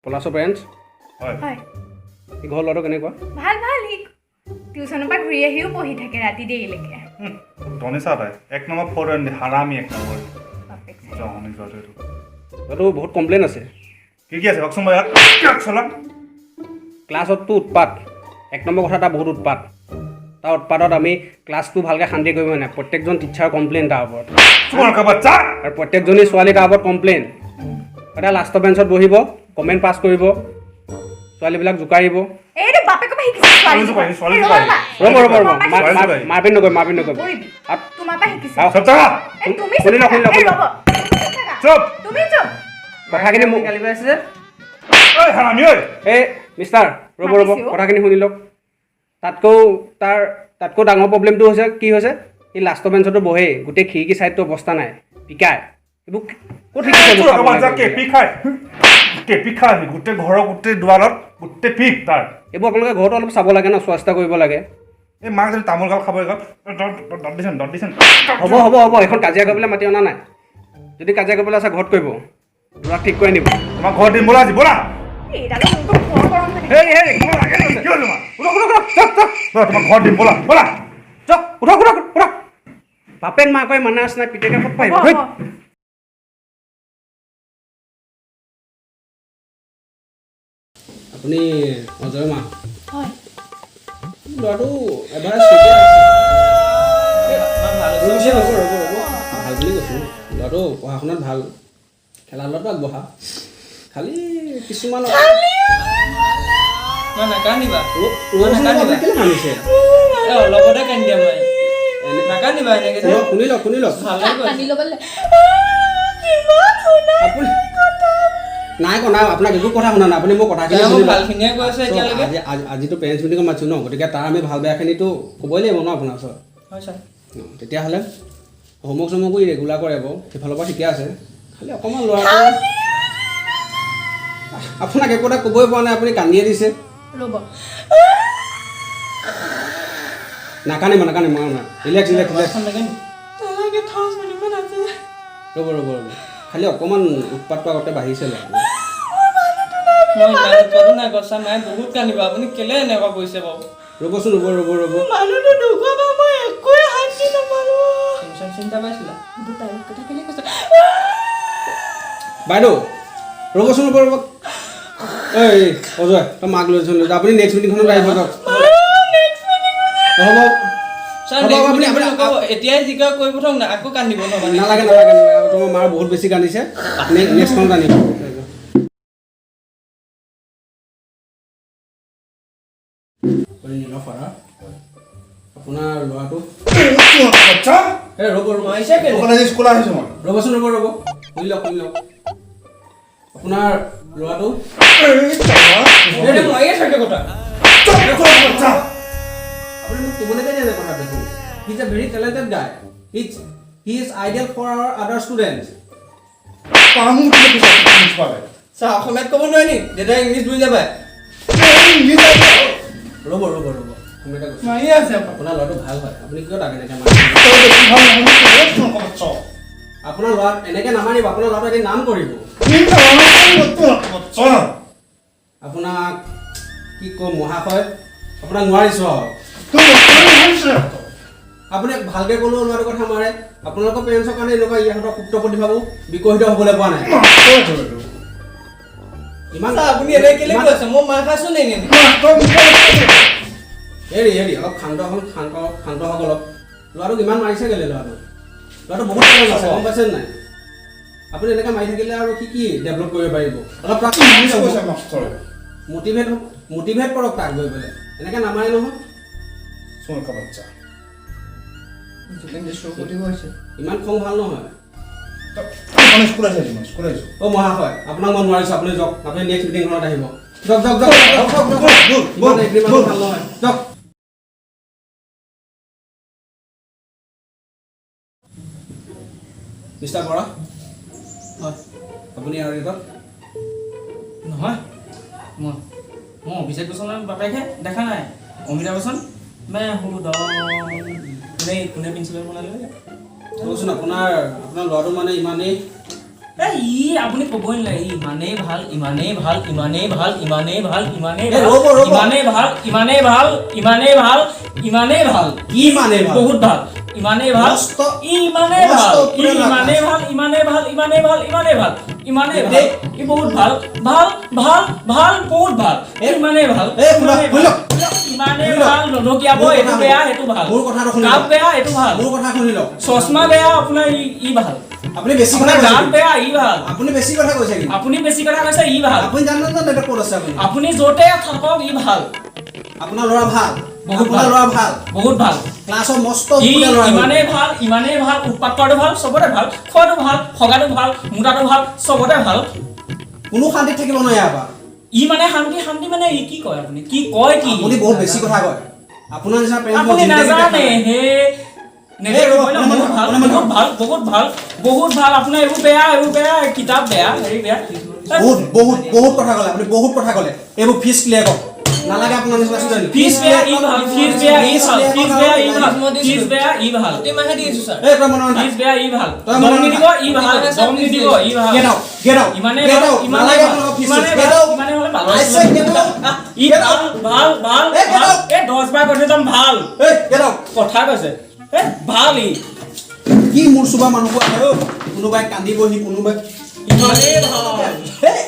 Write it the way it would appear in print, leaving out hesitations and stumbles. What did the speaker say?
পলাশৰ পেৰেণ্টছ? হয়। হয়। এই ঘৰৰ ল'ৰাটো কেনেকুৱা? ভাল ভাল, সি টিউচনৰ পৰা ঘূৰি আহিও পঢ়ি থাকে ৰাতি দেৰিলৈকে। টনিচা তাই এক নম্বৰ ফ'ৰ, হাৰামি এক নম্বৰ। বাপেক চাই। জহনি যোৱাটো এইটো। ল'ৰাটো বহুত কমপ্লেইন আছে। কি কি আছে কওকচোন বাৰু ইয়াত চলাক। ক্লাছততো উৎপাত, এক নম্বৰ কথা তাৰ বহুত উৎপাত। তাৰ উৎপাতত আমি ক্লাছটো ভালকৈ শান্তি কৰিব নাই। প্ৰত্যেকজন টিচাৰ কমপ্লেইন তাৰ ওপৰত। চোৱাৰ বাচ্চা। আৰু প্ৰত্যেকজনী ছোৱালী তাৰ ওপৰত কমপ্লেইন। সদায় লাষ্টৰ বেঞ্চত বহিব, কমেণ্ট পাছ কৰিব, ছোৱালীবিলাক জোকাৰিব। এইটো বাপেকৰ পৰা শিকিছে ছোৱালী। জোকাৰি, ছোৱালী এই, জোকাৰি। ৰ'বা। ৰ'ব ৰ'ব ৰ'ব। তোমাৰ পৰা শিকিছে। মাৰপিট নকৰিব, মাৰপিট নকৰিব। নকৰিবি। আৰু তোমাৰ পৰা শিকিছে। আৰু চব থাকা। এই, তুমি শুনি লওক, শুনি লওক, এই, শুনি লওক। ৰ'ব। তুমি চুপ থাকা। চুপ। তুমি চুপ। কথাখিনি মোক গালি পাইছে যে। ঐ হাৰামি ঐ। এই মিষ্টাৰ, ৰ'ব ৰ'ব। মাতিছো। কথাখিনি শুনি লওক। তাতকৈও তাৰ তাতকৈ ডাঙৰ প্ৰব্লেমটো হৈছে, কি হৈছে, সি লাষ্টৰ বেঞ্চতো বহেই, গোটেই খিৰিকী ছাইডটো অৱস্থা নাই, পিকাই। এইবোৰ ক'ত শিকিছে এইবোৰ চোৱাৰ খাব বাচ্চা। লাগে? কেপি খায়, কেপি খায়, গোটেই ঘৰৰ গোটেই দুৱাৰত গোটেই পিক তাৰ। এইবোৰ আপোনালোকে ঘৰতো অলপ চাব লাগে ন, চোৱা চিতা কৰিব লাগে। এই মাক যদি তামোল গাল খাব এইগাল দত দিছে, দত দিছে। হ'ব হ'ব হ'ব, এইখন কাজিয়া কৰিবলৈ মাতি অনা নাই। যদি কাজিয়া কৰিবলৈ আছে ঘৰত কৰিব, ল'ৰাক ঠিক কৰি আনিব। তোমাক ঘৰত দিম ব'লা আজি, ব'লা। এইডালৰ মূৰটো বৰ গৰম হৈ থাকে। হেই হেই। কি হ'ল তোমাৰ? উঠক উঠক উঠক, যাওক যাওক। ব'লা, তোমাক ঘৰত দিম, ব'লা ব'লা। যাওক, উঠক উঠক উঠক। বাপেক মাকে মানাছ নাই, পিতেকে ক'ত পাৰিব? হ'ব, হেই। হ'ব। আপুনি অজয় মা? হয়। ল'ৰাটো এভাৰেজ ঠিকে আছে। ভাল। ৰ'ব ৰ'ব ৰ'ব ৰ'ব, ভাল বুলি কৈছোঁ, ল'ৰাটো পঢ়া শুনাত ভাল, খেলা ধূলাতো আগবঢ়া, খালি কিছুমান মই নাকান্দিবা। ৰ'বচোন ৰ'ব, আপুনি কেলৈ কান্দিছে? এই অলপতে কান্দি দিয়া মই। নাকান্দিবা এনেকে যে। শুনক, শুনি লওক, শুনি লওক। ভালে কৈছে। কান্দি ল'বলৈ কিমান শুনা। আপুনি নাই কওঁ নাই, আপোনাক একো কথা শুনা নাই। আপুনি মোৰ কথাখিনি মই শুনি লওক। ভালখিনিয়ে কৈ আছো এতিয়ালৈকে। আজি আজিতো পেৰেণ্টছ মিটিঙত মাতিছোঁ ন, গতিকে তাৰ আমি ভাল বেয়াখিনিতো ক'বই লাগিব ন আপোনাৰ ওচৰত। হয় ছাৰ। অ, তেতিয়াহ'লে হোমৱৰ্ক চোমৱৰ্কো ই ৰেগুলাৰ কৰে বাৰু, সেইফালৰ পৰা ঠিকে আছে। খালি অকণমান ল'ৰাটো, আপোনাক একো এটা ক'বই পৰা নাই, আপুনি কান্দিয়ে দিছে। ৰ'ব। নাকান্দিব নাকান্দিব, নাই, ৰিলেক্স ৰিলেক্স ৰিলেক্স। এখন লাগে নি? নালাগে, থ, মিনিটমান আছে। ৰ'ব ৰ'ব ৰ'ব, খালি অকণমান উৎপাতটো আগতে বাঢ়িছে ল'ৰাটোৰ। মই ইমান উৎপাতো নাই কৰা ছাৰ, মায়ে বহুত কান্দিব। আপুনি কেলে এনেকুৱা কৰিছে বাৰু? ৰ'বচোন, ৰ'ব ৰ'ব ৰ'ব। মানুহটো ঢুকোৱা পৰা মই একোৱে শান্তি নাপালো। টেনচন চিন্তা পাইছিলা? এইবোৰ প্ৰাইভেট কথা কেলে কৈছে? বাইদেউ, ৰ'বচোন, ৰ'ব ৰ'ব। এই অজয়, তই মাক লৈ লৈ যা। আপুনি নেক্সট মিটিংখনত আহিব, যাওক। হ'ব। ছাৰ, হ'ব, নেক্সট আপুনি মিটিং নক'ব, এতিয়াই যি কয় কৰি পঠাওক না, আকৌ কান্দিব ন মানে। নালাগে নালাগে নালাগে, তোমাৰ মাৰ বহুত বেছি কান্দিছে, নেক্সটখনত আনিব। আপুনি নীলৰ ফাদাৰ? আপোনাৰ ল'ৰাটো বাচ্চা। এই ৰ'ব ৰ'ব। মাৰিছে কেলে? অকলে আজি স্কুল আহিছোঁ মই। ৰ'বচোন, ৰ'ব ৰ'ব, শুনি লওক, শুনি লওক। আপোনাৰ ল'ৰাটো এইটো মাৰিয়ে থাকে কথা। বাচ্চা। আপুনি মোক ক'বলৈকে দিয়া নাই কথা দেখোন। He is a very talented guy, he is ideal for our other students. তামোল কেলে কৈছে প্ৰিন্সিপালে? ছাৰ, অসমীয়াত ক'ব নোৱাৰি নি? দেউতাই ইংলিছ বুজি নাপায়। ৰ'ব ৰ'ব ৰ'ব, মই এটা কৈছোঁ। মাৰিয়ে আছে। আপোনাৰ ল'ৰাটো ভাল হয়, আপুনি কিয় তাক এনেকৈ মাৰে? তই বেছি ভাল নহয় নি? বাচ্চা। আপোনাৰ ল'ৰাক এনেকৈ নামাৰিব, আপোনাৰ ল'ৰাটো এদিন নাম কৰিব। বাচ্চা। আপোনাক কি ক'ম মহাশয়, আপোনাক নোৱাৰিছোঁ আৰু। আপুনি ভালকৈ ক'লেও ল'ৰাটোৰ কথা মাৰে। আপোনালোকৰ পেৰেণ্টছৰ কাৰণে এনেকুৱা ইহঁতৰ সুপ্ত প্ৰতিভাবোৰ বিকশিত হ'বলৈ পোৱা নাই। ইমান ছাৰ, আপুনি এনেকে কেলে কৈছে? মই মাৰ খাইছো নি এনেই? হেৰি হেৰি, অলপ শান্ত হওক, শান্ত শান্ত হওক অলপ। ল'ৰাটোক ইমান মাৰিছে কেলে? ল'ৰাটো বহুত টেলেণ্ট আছে, গম পাইছে নাই? আপুনি এনেকৈ মাৰি থাকিলে আৰু কি কি ডেভেলপ কৰিব পাৰিব? অলপ তাক মটিভেট মটিভেট কৰক তাক গৈ পেলাই, এনেকৈ নামাৰে নহয়। বাচ্চা। ইমান খং ভাল নহয়। স্কুল আহিছোঁ মই, স্কুল আহিছোঁ। অ' মহাশয়, আপোনাক মই নোৱাৰিছোঁ, আপুনি যাওক, আপুনি নেক্সট মিটিংখনত আহিব। যাওক যাওক যাওক যাওক যাওক যাওক। ইমান এগ্ৰি মানুহ ভাল নহয়, যাওক। মিষ্টাৰ বৰা। হয়। আপুনি আৰু ডেটত নহয়, মই মই অভিষেক বচ্চনৰ বাপেকহে, দেখা নাই অমিতাভ বচ্চন মে হু ডন। কোনে কোনে প্ৰিন্সিপাল বনালে? ৰ'বচোন, আপোনাৰ ল'ৰাটো মানে ইমানেই এ ই আপুনি ক'বই নালাগে, ই ইমানেই ভাল, ইমানেই ভাল, ইমানেই ভাল, ইমানেই ভাল, ইমানেই এ, ভাল, ৰ'ব, ৰ'ব। ইমানেই ভাল, ইমানেই ভাল, ইমানেই ভাল, ইমানেই ভাল। কি ইমানেই ভাল? বহুত ভাল, ইমানেই ভাল, ই ইমানেই মস্ত ভাল, ই উৎপতীয়া ল'ৰা। ইমানেই ভাল, ইমানেই ভাল, ইমানেই ভাল, ইমানেই ভাল, ইমানেই ভাল, দেই। ই বহুত ভাল, ভাল, ভাল, ভাল, বহুত ভাল, এ, ইমানেই ভাল, এ, শুনক, ইমানেই শুনি ভাল। লওক। ইমানেই শুনি লওক। ভাল, নঢকিয়াব, মোৰ এইটো কথা বেয়া, শুনক। সেইটো ভাল। মোৰ কথাটো শুনি কাপ লওক। বেয়া, এইটো ভাল। মোৰ কথা শুনি লওক। চশমা বেয়া, আপোনাৰ ই ভাল। আপুনি বেছি কথা আপোনাৰ কৈছে দাঁত কিন্তু। বেয়া, ই ভাল। আপুনি বেছি কথা কৈছে কিন্তু। আপুনি বেছি কথা কৈছে, ই ভাল। আপুনি জানে জানে এতিয়া ক'ত আছে আপুনি? আপুনি য'তে থাকক, ই ভাল। আপোনাৰ ল'ৰা ভাল। বহুত আপোনাৰ ভাল। ল'ৰা ভাল। বহুত ভাল। ক্লাছৰ মস্ত ই উৎপতীয়া ল'ৰা। ইমানেই ভাল, ইমানেই ভাল, উৎপাত কৰাটো ভাল, চবতে ভাল, খোৱাটো ভাল, হগাটো ভাল, মোটাটো ভাল, চবতে ভাল। কোনো শান্তিত থাকিব নোৱাৰে ইয়াৰ পৰা। ই মানে শান্তি, শান্তি মানে ই কি কয়, আপুনি কি কয় কি? আপুনি বহুত বেছি কথা কয়। আপোনাৰ নিচিনা parents মই আপুনি জিন্দেগীত দেখা নাজানে নাই। হে। এই ৰ'ব, নেদেখিব ন, বহুত ভাল, শুনা, শুনা। বহুত ভাল, বহুত ভাল, বহুত ভাল। আপোনাৰ এইবোৰ বেয়া, এইবোৰ বেয়া, কিতাপ বেয়া, হেৰি বেয়া। বহুত বহুত বহুত কথা ক'লে আপুনি, বহুত কথা ক'লে। এইবোৰ ফিজ ক্লিয়াৰ কৰক। নালাগে আপোনাৰ নিচিনা ষ্টুডেণ্ট। ফিজ বেয়া, ই ভাল। ফিজ বেয়া, ই ভাল। ফিজ বেয়া, ই ভাল। ফিজ বেয়া, ই ভাল। প্ৰতি মাহে দি আছো ছাৰ। এই তই মনে মনে থাক। ফিজ বেয়া, ই ভাল। তই দম মনে মনে নিদিব, থাক। ই ভাল। দম নিদিব, ই ভাল। Get out, get out, ইমানেই get ভাল, out. ইমানেই নালাগে ভাল, আপোনালোকৰ ফিজ। ইমানেই Get ভাল, out. ইমানেই হ'লে ভাল। I said get out. E Get ভাল, out. ভাল, ভাল, এই, get ভাল। out. এই 10 বাৰ কৈ থৈ যাম, ভাল। এই, get out. কথা কৈছে, এ ভাল ই। কি মোৰ চুবা মানুহবোৰ আহে অ'। কোনোবাই কান্দিবহি, কোনোবাই ইমানেই ভাল। এই,